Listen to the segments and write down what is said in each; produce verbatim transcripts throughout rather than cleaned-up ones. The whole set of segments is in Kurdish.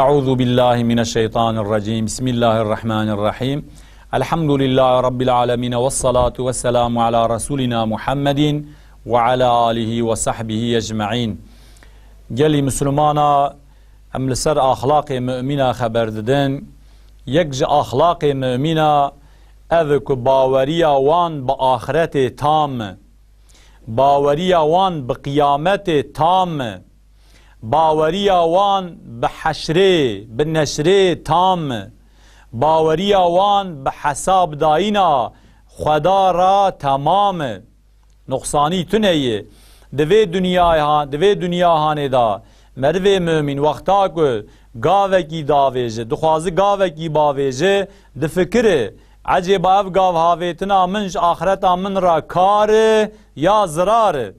أعوذ بالله من الشيطان الرجيم. بسم الله الرحمن الرحيم. الحمد لله رب العالمين، والصلاة والسلام على رسولنا محمد وعلى آله وصحبه أجمعين. Gelî Misilmana, em li ser axlaqê mumîna xeber didin. Yek ji axlaqê mumîna ev e ku baweriya wan bi axretê tam e. Baweriya wan bi qiyametê tam e. Baweriya wan bi heşrê, bi neşrê tam e. Baweriya wan bi hesabdayîna Xweda re temam e. Nuqsanî tune ye. Di vê dinyayê ha-, di vê dinya hanê de merivê mumîn wexta ku gavekî davêje, dixwazi gavekî bavêje, difikire, ecêba ev gav havêtina min ji axireta min re kar e ya zirar e?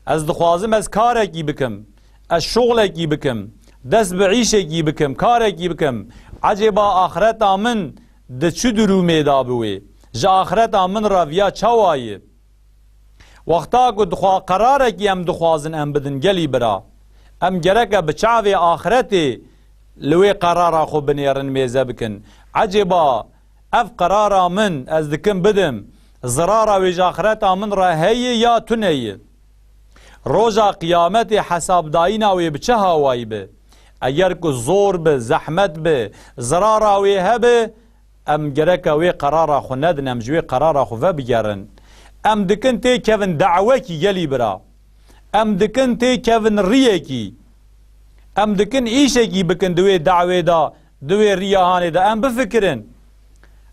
Ez dixwazim ez karekî bikim, ez şoxlekî bikim, dest bi îşekî bikim, karekî bikim. Ecêba axireta min di çi durûmê de bi wê? Ji axireta min re viya çawa ye? Wexta ku dixwa-, qerarekî em dixwazin em bidin gelî bira, em gereke bi çavê axiretê li wê qerara xwe binêrin, mêze bikin. Ecêba ev qerara min ez dikim bidim, zirara wê ji axireta min re heye ya tune ye? Roja qiyametê hesabdayîna wê bi çi hawayî be? Eger ku zor be, zehmet be, zirara wê hebe, em gereke wê qerara xwe nedin, em ji wê qerara xwe vebigerin. Em dikin têkevin dawekî gelî bira. Em dikin têkevin riyekî. Em dikin îşekî bikin di wê dawê de, di wê riya hanê de. Em bifikirin.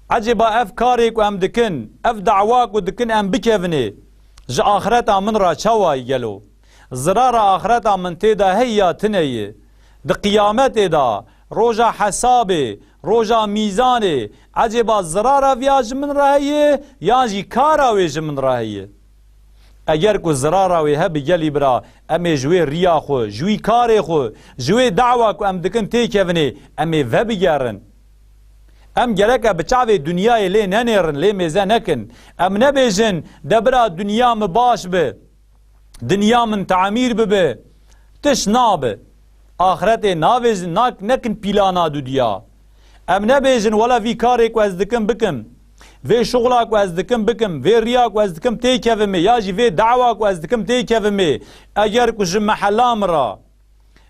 Ecêba ev karê ku em dikin, ev dawa ku dikin em bikevinê, ji axireta min re çawa ye gelo? Zirara axireta min tê de heye ya tune ye? Di qiyametê de, roja hesabê, roja mîzanê, ecêba zirara viya ji min re heye, yan jî kara wê ji min re heye? Eger ku zirara wê hebe gelî bira, em ê ji wê riya xwe, ji wî karê xwe, ji wê dawa ku em dikin têkevinê, em ê vebigerin. Em gereke bi çavê dinyayê lê nenêrin, lê mêze nekin. Em nebêjin, de bira dinya min baş bi, dinya min tamîr bibe. Tişt nabe. Axretê navêjin, nak-, nekin pîlana dudiya. Em nebêjin, wela vî karê ku ez dikim bikim, vê şixula ku ez dikim bikim, vê riya ku ez dikim têkevimê, ya jî vê dawa ku ez dikim têkevimê, eger ku ji mehela min re,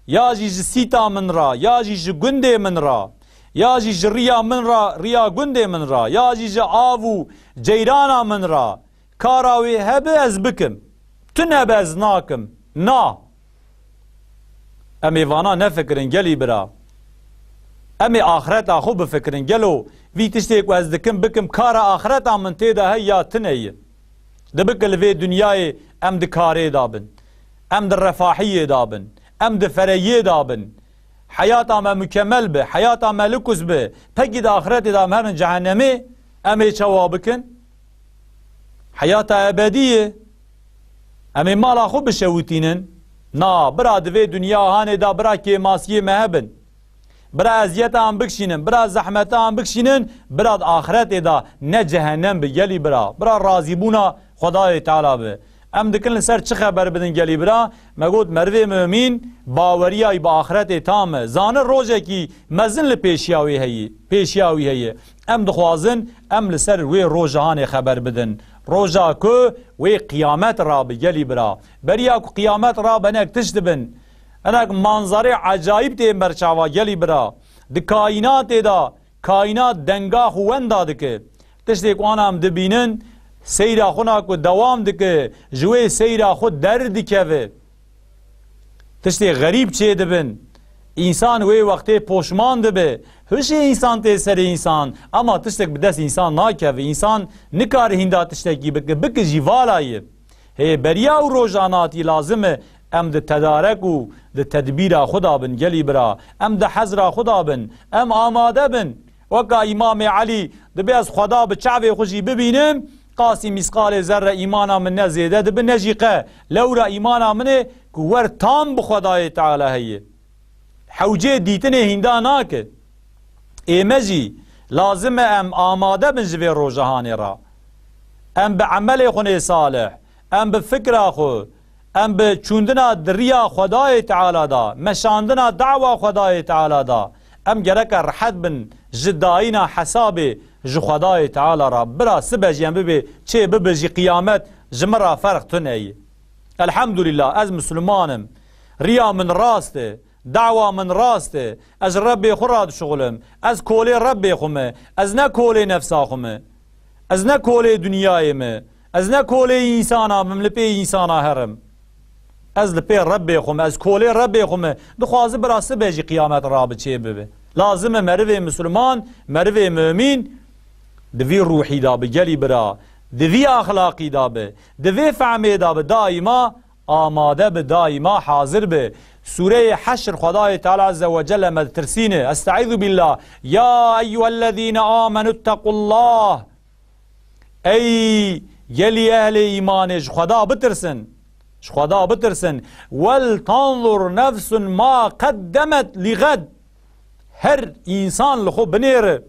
ya jî ji sîta min re, ya jî ji gundê min re, ya jî ji riya min re, riya gundê min re, ya jî ji av û ceyrana min re, kara wê hebe ez bikim. Tune be ez nakim. Na. Em ê vana nefikirin gelî bira. Em ê axireta xwe bifikirin. Gelo vî tiştê ku ez dikim bikim, kara axireta min tê de heye ya tune ye? Dibe ku li vê dinyayê em di karê de bin, em di refahiyê de bin, em di fereyiyê de bin. Heyata me mukemel be, heyata me lukus be, pekî di axiretê de em herin cehennemê, em ê çawa bikin? Heyata ebedî ye. Em ê mala xwe bişewitînin? Na, bira di vê dinya hanê de bira kêmasiyê me hebin. Bira eziyeta em bikişînin, bira zehmeta em bikişînin, bira di axiretê de ne cehennem bi gelî bira. Bira razîbûna Xwedayê Teala bi. Em dikin li ser çi xeber bidin gelî bira? Me got merivê mumîn baweriya wî bi axretê tam e. Zane rojekî mezin li pêşiya wê heye, pêşiya wî heye. Em dixwazin em li ser wê roja hanê xeber bidin. Roja ku wê qiyamet rabe gelî bira. Beriya ku qiyamet rabe hinek tişt dibin. Hinek manzarê ecayîb tê berçava gelî bira. Di kaînatê de, kaînat denga xwe wenda dike. Tiştê ku ana em dibînin, seyra xwe na ku dewam dike, ji wê seyra xwe derdikeve. Tiştê xerîb çêdibin. Însan wê wextê poşman dibe. Hişê însan tê serê însan. Ema tiştek bi dest însan nakeve. Însan nikare hînda tiştekî bike. Bike jî vala ye. Hê beriya û rojan hatî lazim e em di tedarek û di tedbîra xwe de bin gelî bira. Em di hezra xwe de bin. Em amade bin. Weka Îmamê Elî dibe ez Xweda bi çavê xwe jî bibînim, qasî mîsqalê zerre îmana min ne zêde dibe ne jî qe. Lewra îmana min ê ku wer tam bi Xwedayê Teala heye. Hewcê dîtinê hînda nake. Ê me jî lazim e em amade bin ji vê roja hanê re. Em bi emelê xwe nê salih, em bi fikra xwe, em bi çûndina di riya Xwedayê Teala da, meşandina dawa Xwedayê Teala da, em gereke rehet bin ji dayîna hesabê ji Xwedayê Teala ra. Bira sibe jî em bibê çê bibe jî qiyamet ji min ra ferq tune ye. Elhamdulillah, ez Misliman im. Riya min rast e. Dawa min rast e. Ez ji Rebbê xwe re dişuxulim. Ez kolê Rebbê xwe me. Ez ne kolê nefsa xwe me. Ez ne kolê dinyayê me. Ez ne kolê însana me, li pê însana herim. Ez li pê Rebbê xwe me. Ez kolê Rebbê xwe me. Dixwazi bira sibe jî qiyamet rabiçê bibe. Lazim e merivê Misliman, merivê mumîn di vî ruhî de bi gelî bira, di vî axlaqî de bi, di vê fehmê de bi, daîma amade bi, daîma hazir bi. Sûreyê Heşr, Xwedayê Teala Azze ve Celle me ditirsîne. Estaizu billah. Ya eyyuhellezîne amenü ttequllah. Ey gelî ehlê îmanê, ji Xweda bitirsin. Ji Xweda bitirsin. Wel tanzur nefsun ma qeddemet li ged. Her însan li xwe binêre,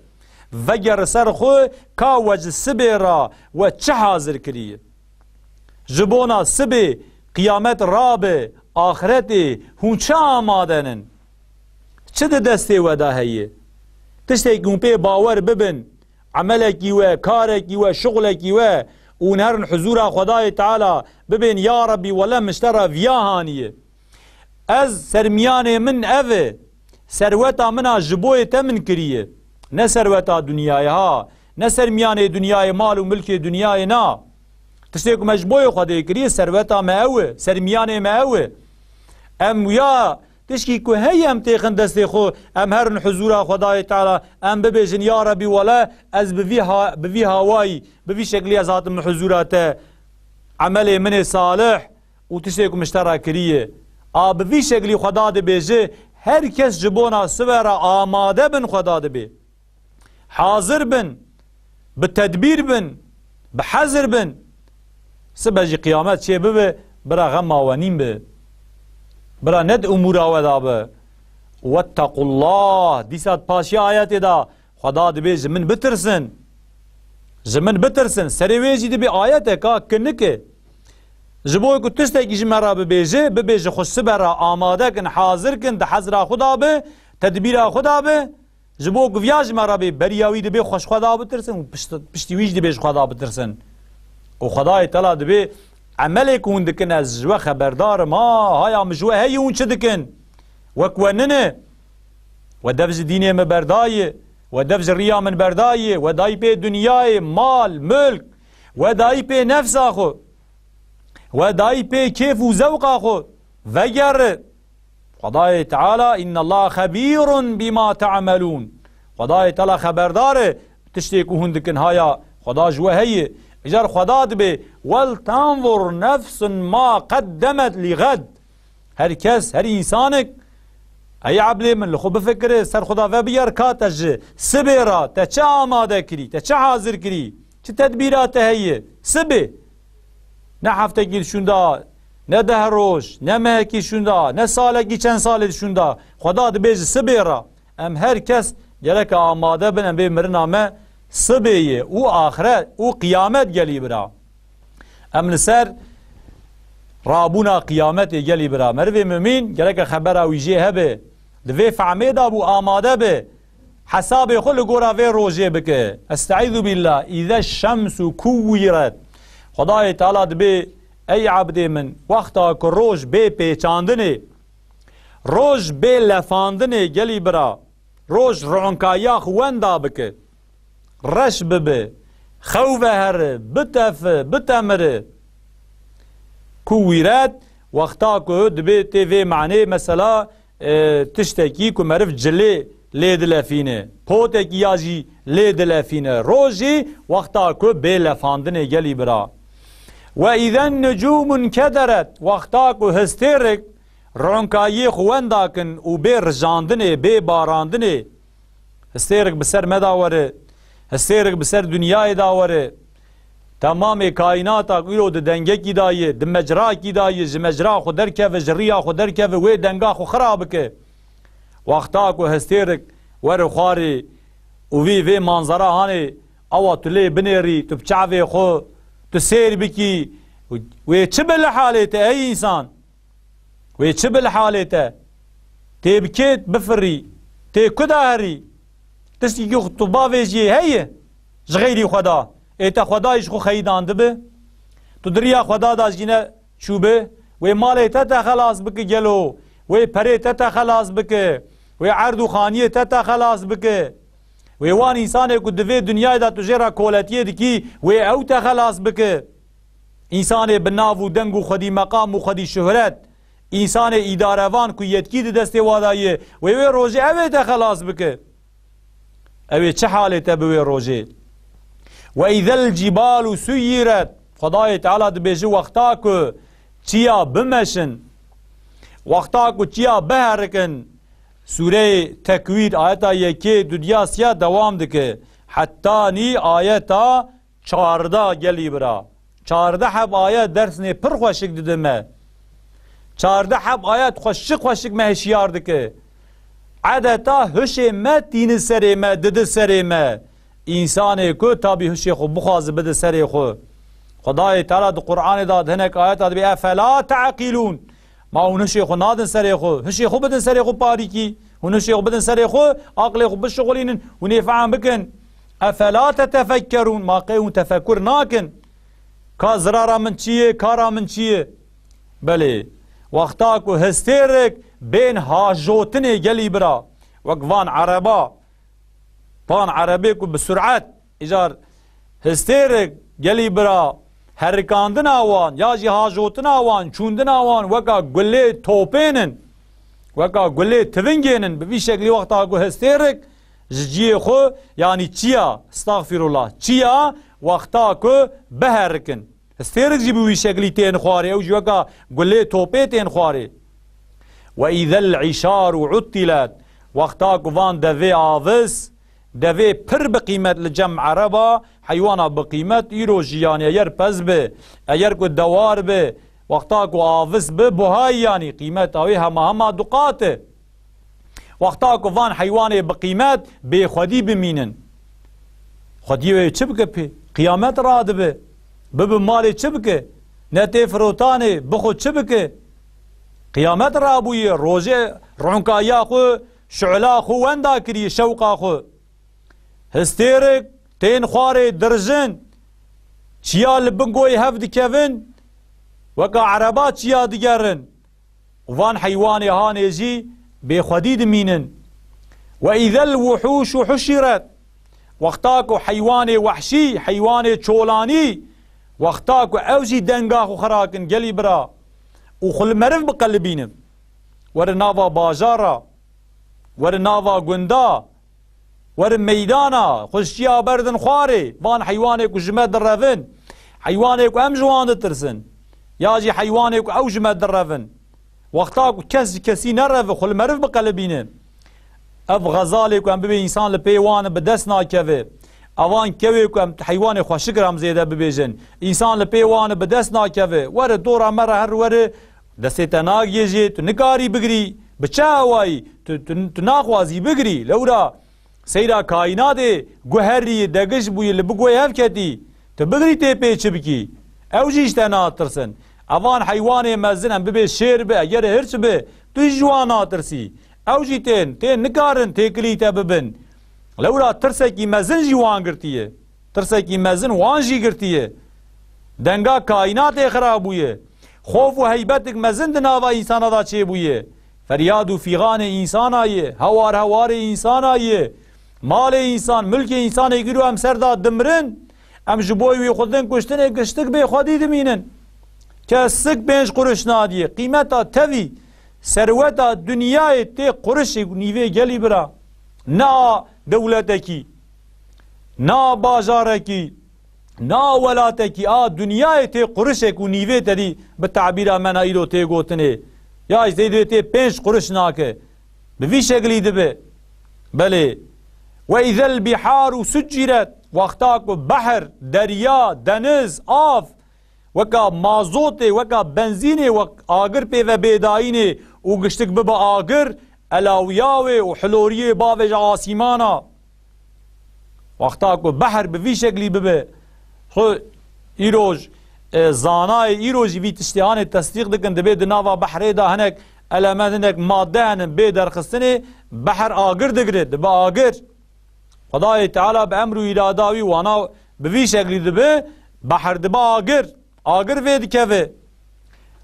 vegere ser xwe, ka we ji sibê re we çi hazir kiriye. Ji bona sibê, qiyamet rabe, axretê, hûn çi amade nin? Çi di destê we de heye? Tiştekî hûn pê bawer bibin, emelekî we, karekî we, şuxulekî we, û hûn herin huzûra Xwedayê Teala bibên, ya Rebbî, wele min ji te re viya haniye. Ez sermiyanê min ev e. Serweta min a ji boyê te min kiriye. Ne serweta dinyayê ha. Ne sermiyanê dinyayê, mal û milkê dinyayê na. Tiştê ku me ji boyê Xwedê kiriye, serweta me ew e. Sermiyanê me ew e. Em ya tişkî ku heye em têxin destê xwe, em herin huzûra Xwedayê Teala, em bibêjin, ya Rebî, wele ez bi vî ha-, bi vî hawayî, bi vî şeklî ez hatim huzûra te. Emelê min ê salih û tiştê ku min ji te re kiriye. A bi vî şeklî Xweda dibêje, her kes ji bona sibe re amade bin Xweda dibê. Hazir bin, bi tedbîr bin, bi hezir bin. Sibe jî qiyamet çê bibe, bira xema we nîn be. Bira ne di umûra we de be. Wettequllah. Dîsa di paşiya ayetê de Xweda dibê ji min bitirsin. Ji min bitirsin. Serê wê jî dibê ayeteka kinik e. Ji bo ku tiştekî ji me re bibêje, bibêje xwe sibe re amade kin, hazir kin, di hezra xwe de be, tedbîra xwe de be. Ji bo ku viya ji me re bê, beriya wî dibê xwe ji Xweda bitirsin û pişt-, piştî wî jî dibê ji Xweda bitirsin. Û Xwedayê Teala dibê, emelê ku hûn dikin, ez ji we xeberdar im, ha, haya min ji we heye, hûn çi dikin? Wek we nine. We dev ji dînê min berdaye, we dev ji riya min berdaye, we dayî pê dinyayê, mal, milk, we dayî pê nefsa xwe, we dayî pê kêf û zewqa xwe. Vegere. Xwedayê Teala, innallaha xebîrun bîma te'melûn. Xwedayê Teala xeberdar e tiştê ku hûn dikin, haya Xweda ji we heye. Îcar Xweda dibê, "Wel tanzur nefsun ma qeddemet li ged." Her kes, her însanek, ey ebdê min, li xwe bifikire, ser xwe de vebiyar ka te ji sibê re, te çi amade kirî, te çi hazir kirî, çi tedbîra te heye, sibê. Ne heftekî şûnda, ne deh roj, ne mehekî şûnda, ne salekî çend salê şûnda. Xweda dibêje sibê re. Em her kes gereke amade bin, em bê mirina me sibê ye û axiret û qiyamet gelî bira. Em li ser rabûna qiyametê gelî bira. Merivê mumîn gereke xebera wî jê hebe. Di vê fehmê de bû amade be. Hesabê xwe li gora vê rojê bike. Estaizu billah. Îze şemsu kuwîret. Xwedayê Teala dibê, ey ebdê min, wexta ku roj bê pêçandinê, roj bê lefandinê gelî bira, roj ronkaya xwe wenda bike, reş bibe, xew vehere, bitefe, bitemire. Kuwîret, wexta ku dibê tê vê manê, mesela, e, tiştekî ku meriv cilê lê dilefîne, potekî ya jî lê dilefîne. Rojî wexta ku bê lefandinê gelî bira. Ve îzen nucûmun kederet, wexta ku histêrik ronkayiyê xwe wenda kin û bê rijandinê, bê barandinê, histêrik bi ser me da were, histêrik bi ser dinyayê da were, temamê kaînata ku îro di dengekî da ye, di mecrakî da ye, ji mecra xwe derkeve, ji riya xwe derkeve, wê denga xwe xira bike. Wexta ku hestêrik were xwarê û vî vê manzara hanê, ewa tu lê binêrî, tu bi çavê xwe, tu sêr bikî, Wê çi bi li halê te ey însan? Wê çi bi li halê te? Tê bi kê bifirî? Tê ku de herî? Tiştekî xwe tu bavêjiyê heye? Ji xeyrî Xweda. Ê te Xwedayî ji xwe xeyî dandibi? Tu di riya Xweda de jî ne çûbi? Wê malê te te xelas bike gelo? Wê perê te te xelas bike? Wê erd û xaniyê te te xelas bike? Wê wan însanê ku di vê dinyayê de tu jê re koletiyê dikî, wê ew te xelas bike? Însanê bi nav û deng û xwedî meqam û xwedî şuhret, însanê îdarevan ku yetkî di destê wa de ye, wê wê rojê ew ê te xelas bike. Ew ê çi halê te bi wê rojê? Ve îzel cîbalu suyiret. Xwedayê Teala dibêje, wexta ku çiya bimeşin, wexta ku çiya biherikin, Sûreyê Tekwîr ayeta yekê, dudiya, siya dewam dike. Heta nî ayeta çardeh gelî bira. Çardeh heb ayet dersnê pir xweşik dide me. Çardeh heb ayet xweşik xweşik me hişyar dike. Edeta hişê me tîni serê me, didi serê me. Însanê ku tabî hişê xwe bixwaze bide serê xwe. Xwedayê Teala di Qur'anê de di hinek ayeta dibê, "Efela te'qilûn?" Ma hûn hişê xwe nadin serê xwe? Hişê xwe bidin serê xwe parîkî. Hûn hişê xwe bidin serê xwe, aqlê xwe bişixulînin, hûn ê fehm bikin. Efela tetefekkerûn? Ma qey hûn tefekkur nakin? Ka zirara min çi ye, kara min çi ye? Belê, wexta ku hestêrek bên hajotinê gelî bira, wek van ereba, van erebê ku bi suret, îcar hestêrek gelî bira, herikandina wan ya jî hajotina wan, çûndina wan weka gulê topên in, weka gulê tivingên in, bi vî şeklî wexta ku hestêrek ji ciyê xwe, yanî çiya, estexfirullah, çiya wexta ku biherikin. Hestêrek jî bi wî şeklî tên xwarê, ew jî weka gulê topê tên xwarê. Ve îzel îşaru uttilet, wexta ku van devê avis, devê pir bi qîmet li cem ereba, heywana bi qîmet, îro jî yanî eger pez bi, eger ku dewar bi, wexta ku avis bi, buhay yanî qîmeta wê hema hema duqat e. Wexta ku van heywanê bi qîmet bê xwedî bimînin, xwediyê wê çi bike pê? Qiyamet radibe. Bibe malê çi bike? Ne tê firotanê, bixwe çi bike? Qiyamet rabûye, rojê ronkayiya xwe, şu'la xwe wenda kiriye, şewqa xwe. Histêrek tên xwarê dirijin, çiya li bin goyê hev dikevin, weka ereba çiya digerin. Û van heywanê hanê jî bêxwedî dimînin. Ve îzel wuhûşu huşîret. Wexta ku heywanê wehşî, heywanê çolanî, wexta ku ew jî denga xwe xirakin gelî bira û xwe li meriv biqelibînin. Were nava bajara, were nava gunda, Werin meydana, xwe ji çiya berdin xwarê, van heywanê ku ji me direvin, heywanê ku em ji wan ditirsin, ya jî heywanê ku ew ji me direvin. Wexta ku kes ji kesî nereve, xwe li meriv biqelibîne. Ev xezalê ku em bibê însan li pê wan bi dest nakeve. Evan kewê ku em heywanê xweşik re em zêde bibêjin. Însan li pê wan bi dest nakeve. Were dora me re her were destê te nagihêjê, tu nikarî bigirî. Bi çi awayî? Tu, tu, tu naxwazî bigirî. Lewra Seyra kaînatê, guherî, degij bûyî, li bi guhê hev ketî. Tu bigirî tê pê çi bikî? Ew jî ji te natirsin. Evan heywanê mezin em bibê şêr bi, eger hirç bi, tu jî ji wan natirsî. Ew jî tên, tên nikarin têkilî te bibin. Lewra tirsekî mezin jî wan girtiye. Tirsekî mezin wan jî girtiye. Denga kaînatê xirabûye. Xof û heybetik mezin di nava însana de çêbûye. Feryad û fîxanê însana ye, hewar hewarê însana ye. Malê însan, milkê însanê giro em ser de dimirin, em ji bo wî xwe din kuştinê giştik bê xwedî dimînin. Kesik pênc quruş nadiye. Qîmeta tevî, serweta dinyayê tê qurişê û nîvê gelî bira. Na dewletekî, na bajarekî, na welatekî a dinyayê tê qurişek û nîvê tedî bi tabîra me na îro tê gotinê. Ya ji tê divê tê pênc quruş nake. Bi vî şeklî dibe. Belê. Ve îzel bîharu sucîret. Wexta ku behr, derya, deniz, av, weka mazotê, weka benzînê, wek agir pê ve bêdayînê û giştik bibe agir, elawiya wê û hiloriyê bavêje asîmana. Wexta ku behr bi vî şeklî bibe, xwe îroj e, zanayê îro jî vî tiştê hanê tesdîq dikin, dibê di nava behrê de hinek element, hinek madde henin bê derxistinê, behr agir digire, dibe agir. Xwedayê Teala bi emr û îrada wî wana bi vî şeklî dibe, behr dibe agir. Agir vê dikeve.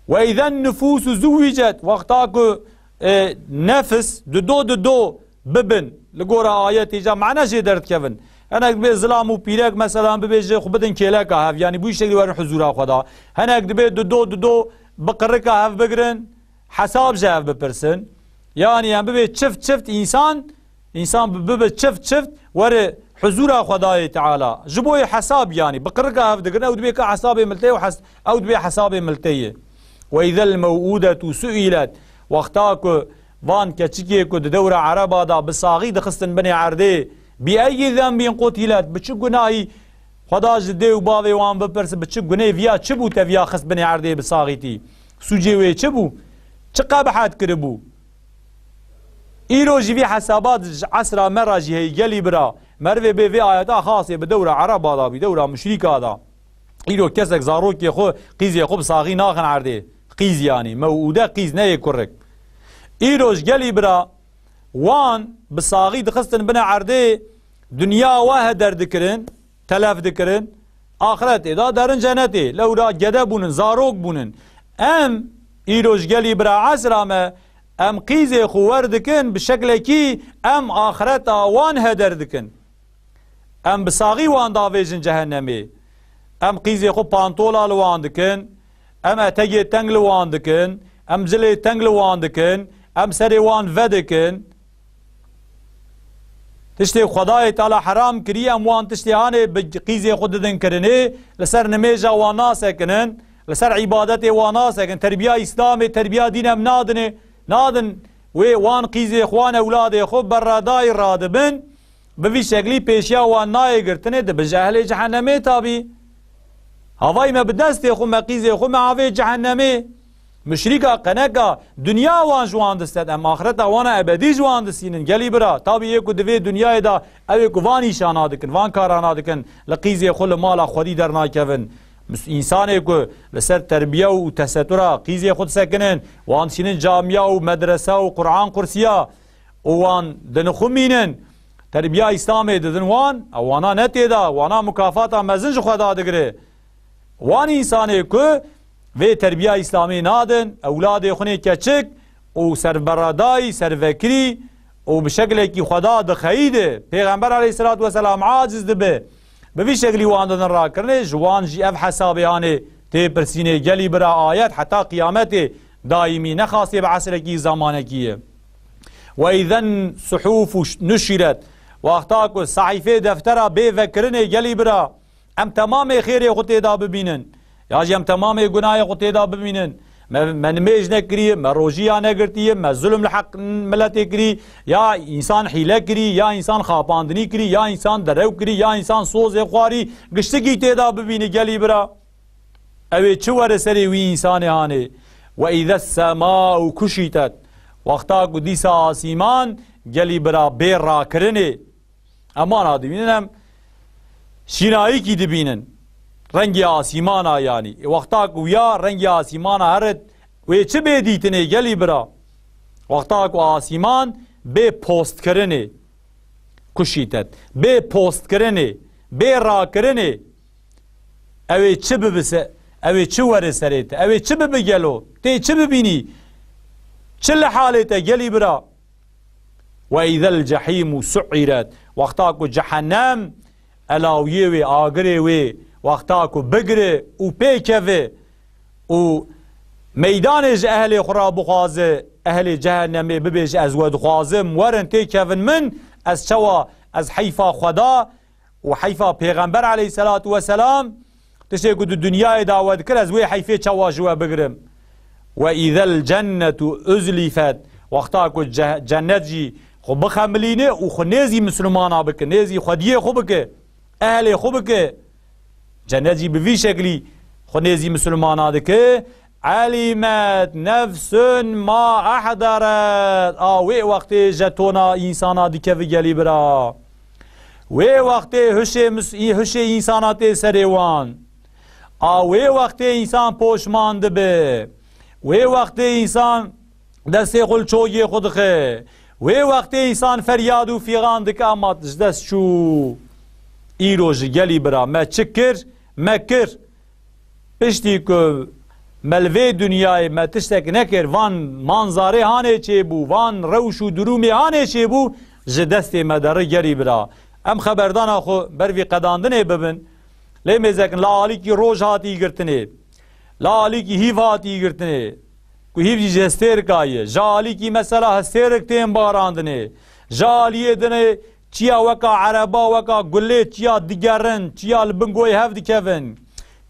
Ve îzen nufûsu zuwicet, wexta ku, e, nefs dido dido bibin. Li gora ayetê ca mane jê derdikevin. Hinek dibê zilam û pîrek, meselan, bibêje xwe bidin kêleka hev, yanî bû şeklî werin huzûra xwe da. Hinek dibê dido dido bi qirika hev bigirin, hesab ji hev bipirsin. Yanî em bibê çift çift însan, însan bi-, bibe çift çift were huzûra Xwedayê Teala. Ji bo yê hesab, yanî bi qirika hev digirin, ew dibê ka hesabê milteyê û hes-, ew dibê hesabê milteyê. Ve îzel mew'ûdetu su'ilet. Wexta ku van keçikê ku di dewra Ereba da bi saxî dixistin binê erdê, bi eyyi zenbin qutilet, bi çi gunahî Xweda ji dê û bavê wan bipirse, bi çi gunê viya çi bû te viya xist binê erdê bi saxîtî? Sûcê wê çi bû? Çi qebihet kiribû? Îro jî vî hesabat ji esra me re jî heye gelî bira. Merivê bê vê ayeta xasê bi dewra Ereba da bî, dewra muşrîka da. Îro kesek zarokê xwe, qîzê xwe bi saxî naxin erdê. Qîz yanî, mew'ûde qîz, neyê kurik. Îro ji gelî bira wan bi saxî dixistin binê erdê, dinya we heder dikirin, telef dikirin, axretê da derin cenetê, lewra gede bûnin, zarok bûnin. Em îro ji gelî bira esra me, em qîzê xwe wer dikin, bi şeklekî em axreta wan heder dikin. Em bi saxî wan davêjin cehennemê. Em qîzê xwe pantola li wan dikin, em etegê teng li wan dikin, em cilê teng li wan dikin, em serê wan vedikin. Tiştê Xwedayê Teala heram kirî, em wan tiştê hanê bi qîzê xwe didin kirinê, li ser nimêja wan nasekinin, li ser îbadetê wan nasekinin. Terbiya Îslamê, terbiya dîn em nadinê, nadin wê wan qîzê xwe, wan ewladê xwe berredayî radibin, bi vî şeklî pêşiya wan nayê girtinê, dibin ji ehlê cehennemê tabî. Havayî me bi destê xwe, me qîzê xwe, me avê cehennemê. Muşrîka qeneka dinya wan ji wan distet, em axreta wana ebedî ji wan distînin. Gelî bira, tabî yê ku di vê dinyayê de ew ê ku van îşana dikin, van karana dikin, li qîzê xwe li mala xwedî dernakevin. Mis-, însanê ku li ser terbiye û tesetura qîzê xwe disekinin, wan dişînin camiya û medrese û Quran qursiya û wan dinixumînin, terbiya Îslamê didin wan, ew wana ne tê de, wana mukafata mezin ji xwe da digire. Wan însanê ku vê terbiya Îslamê nadin, ewladê xwe nê keçik û serberedayî, servekirî û bi şeklekî xwe da dixeyî de, Pêxember aleyhisselatu vesselam aciz dibe. Bi vî şeklî wan didin rakirinê, ji wan jî ev hesabê anê tê pirsînê. Gelî bira, ayet heta qiyametê daîmî, ne xasê bi esrekî, zamanekî ye. Ve îzen suhufu nuşiret, wexta ku sehîfê deftera bê vekirinê, gelî bira, em temamê xêrê xwe tê de bibînin, ya jî em temamê gunahê xwe tê de bibînin. Me, me nimêj nekiriye, me rojiya negirtiye, me zulm li heq miletê kirî, ya însan hîle kirî, ya însan xapandinî kirî, ya însan derew kirî, ya însan sozê xwarî, giştikî tê de bibînî, gelî bira. Ew ê çi were serê wî însanê hanê? Ve îze semau kuşîtet. Wexta ku dîsa asîman, gelî bira, bê rakirinê. Em wana dibînin, em şînayîkî dibînin. Rengê asîmana yanî. Wexta ku ya rengê asîmana here, wê çi bê dîtinê, gelî bira? Wexta ku asîman bê postkirinê, kuşîtet, bê postkirinê, bê rakirinê, ew ê çi bibe se-, ew ê çi were serê te? Ew ê çi bibe gelo? Tê çi bibînî? Çi li halê te, gelî bira? Ve îzel cehîmu su'iret. Wexta ku cehennem, elawiyê wê, agirê wê, wexta ku bigire û pê keve û meydanê ji ehlê xwe re bixwaze, ehlê cehennemê bibêje, ez we dixwazim, werin tê kevin min, ez çawa, ez heyfa xwe da û heyfa Pêxember aleyhisselatu vesselam, tiştê ku di dinyayê da we dikir, ez wê heyfê çawa ji we bigirim? Ve îzel cennetu uzlifet. Wexta ku ce-, cennet jî xwe bixemilîne û xwe nêzî misilmana bike, nêzî xwediyê xwe bike, ehlê xwe bike. Cennet jî bi vî şeklî xwe nêzî misilmana dike. Elimet nefsun ma ehderet. A wê wextê jetona însana dikeve, gelî bira. Wê wextê hişê mis-, hişê însana tê serê wan. A wê wextê însan poşman dibe. Wê wextê însan destê xwe li çogê xwe dixe. Wê wextê însan feryad û fîxan dike, ama ji dest çû. Îro ji gelî bira me çi kir? Me kir. Piştî ku me li vê dinyayê me tiştek nekir, van manzarê hanê çêbû, van rewş û durûmê hanê çêbû, ji destê me deri gelî bira. Em xeberdana xwe ber vî qedandinê bibin. Lê mêzekin la alîkî roj hatî girtinê, la alîkî hîv hatî girtinê, ku hîv jî ji hestêrika ye. Ji alîkî mesela hestêrik tên barandinê. Ji aliyê dinê çiya weka ereba, weka gulê çiya digerin, çiya li bin goyê hev dikevin.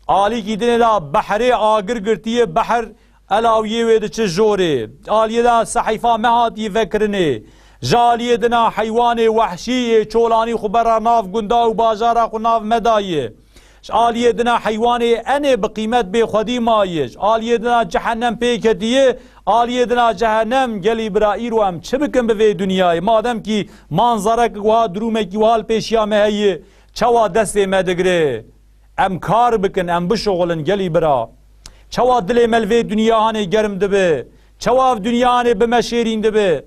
Alîkî dinê de behrê agir girtiye, behr elawiyê wê diçe jorê. Aliyê de sehîfa me hatiye vekirinê. Ji aliyê dina heywanê wehşî yê çolanî xwe bera nav gunda û bajara xwe nav me daye. Ji aliyê dina heywanê enê bi qîmet bê xwedî maye. Ji aliyê dina cehennem pê ketiye. Aliyê dina cehennem gelî bira îro em çi bikin bi vê dinyayê? Madem kî manzarek wiha, durûmekî wiha li pêşiya me heye, çawa destê me digire? Em kar bikin, em bişuxulin gelî bira. Çawa dilê me li vê dinya hanê germ dibe? Çawa ev dinya hanê bi me şêrîn dibe?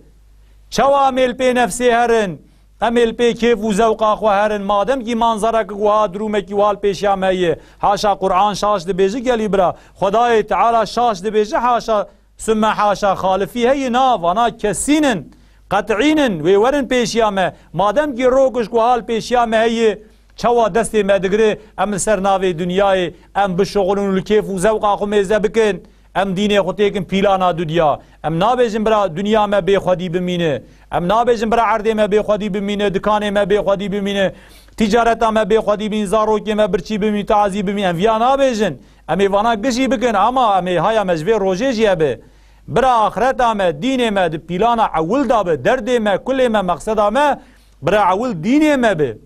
Çawa em ê li pê nefsê herin? Em ê li pê kêf û zewqa xwe herin. Madem kî manzarek wiha, durûmekî wiha li pêşiya me ye. Haşa Qur'an şaş dibêje gelî bira. Xwedayê Teala şaş dibêje, haşa sümme haşa, xalifî heye, na, vana kesîn in, qet'în in, wê werin pêşiya me. Madem kî rokişk wiha li pêşiya me heye, çawa destê me digire, em li ser navê dinyayê, em bişuxulin û li kêf û zewqa xwe mêze bikin. Em dînê xwe têkin pîlana dudiya. Em nabêjin bira dinya me bê xwedî bimîne. Em nabêjin bira erdê me bê xwedî bimîne, dikanê me bê xwedî bimîne, tîcareta me bê xwedî bimîne, zarokê me birçî bimîne, tazî bimîne. Em viya nabêjin. Em ê vana gişî bikin, ama em ê haya me ji vê rojê jî hebe. Bira axireta me, dînê me di pîlana ewil de be, derdê me, kulê me, mexseda me, bira ewil dînê me be.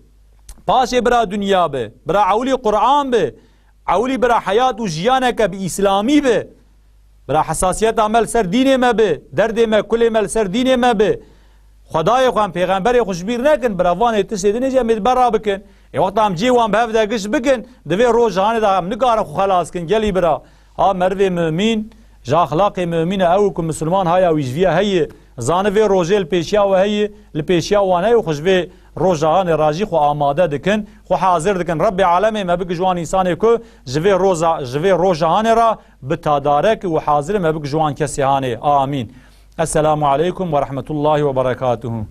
Paşê bira dinya be. Bira ewilî Qur'an be. Ewilî bira heyat û jiyaneke bi îslamî be. Bira hesasiyeta me li ser dînê me be. Derdê me, kulê me li ser dînê me be. Xwedayê xwe, em pêxemberê xwe ji bîr nekin, bira vanê tiştê dinê jî em ê di bera bikin. Ê wexta em cihê wan bi hev de giş bikin, di vê roja hanê de em nikarin xwe xelas kin, gelî bira. Ha merivê mumîn, ji axlaqê mumîn e ew ku misilman haya wî ji viya heye, zani vê rojê li pêşiya we heye, li pêşiya wan heye û xwe ji vê roja hanê re jî xwe amade dikin, xwe hazir dikin. Rebbê alemê me bike ji wan însanê ku ji vê roza, ji vê roja hanê re bi tadarek û hazir me bike ji wan kesê hanê. Amîn. Esselamu aleykum ve rahmetullahi ve berekatuhu.